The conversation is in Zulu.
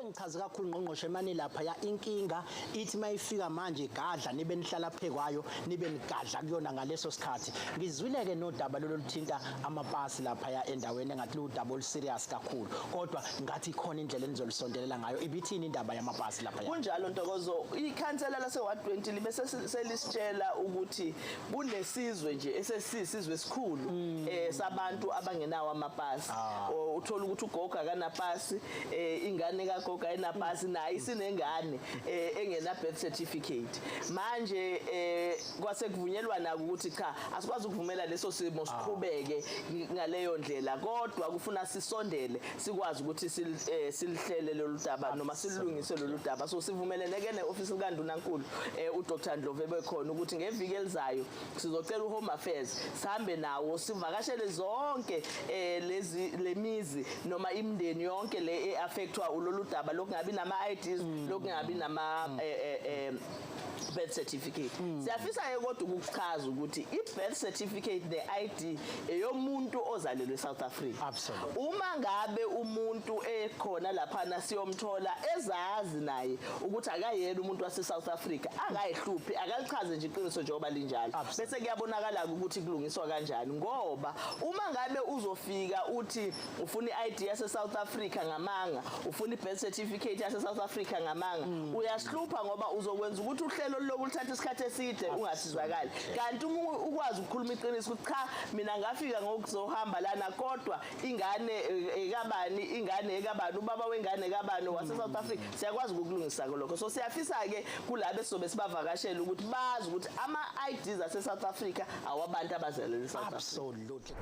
Into engichaze kakhulu, ngqongqoshe, mani lapha ya inkinga ithi mayifika manje igadla, nibe nihlala phekwayo, nibe nigadla kuyona ngaleso sikhathi. Ngizwile-ke nodaba lolo luthinta amapasi lapha ya endaweni, engathi luwudaba olu-serious kakhulu, kodwa ngathi ikhona indlela enizolisondelela ngayo. Ibithini indaba yamapasi lapha ya? Kunjalo, Ntokozo. Ikhansela lase-ward 20 libe selisitshela ukuthi kunesizwe nje esesisizwe esikhulu sabantu abangenawo amapasi. Uthola ukuthi ugogo akanapasi, ingane kagogo ayinapasi, naye isinengane engena birth certificate. Manje kwase kuvunyelwana ukuthi cha, asikwazi ukuvumela leso simo siqhubeke ngaleyo ndlela, kodwa kufuna sisondele, sikwazi ukuthi silihlele lolu daba noma silungise lolu daba. So sivumelene ke ne-ofisi likaNdunankulu, uDr Ndlovu ebekhona, ukuthi ngeviki elizayo sizocela uHome Affairs, sihambe nawo, sivakashele zonke lezi lemizi noma imindeni yonke le e-affectwa ulolu daba lokungabi nama IDs, lokungabi nama birth certificate. Siyafisa ke kodwa ukuchaza ukuthi i-birth certificate ne-ID eyomuntu ozalelwe eSouth Africa. Uma ngabe umuntu ekhona laphana siyomthola ezazi naye ukuthi akayena umuntu wase South Africa, angayihluphi, akalichaze nje iqiniso njengoba linjalo. Bese kuyabonakala ukuthi kulungiswa kanjani, ngoba uma ngabe uzofika uthi ufuna i-ID yase South Africa ngamanga, ufuna i-birth certificate yase South Africa ngamanga, uyasihlupha, ngoba uzokwenza ukuthi uhlelo loku luthatha isikhathi eside ungasizakali. Kanti uma ukwazi ukukhuluma iqiniso ukuthi cha, mina ngafika ngokuzohamba lana, kodwa ingane ekabani, ingane ekabani, ubaba wengane ekabani wase South Africa, siyakwazi ukukulungisa lokho. So siyafisa ke kulabo esizobe sibavakashela ukuthi bazi ukuthi ama IDs ase South Africa awabantu abazalelwe eSouth Africa. Absolutely.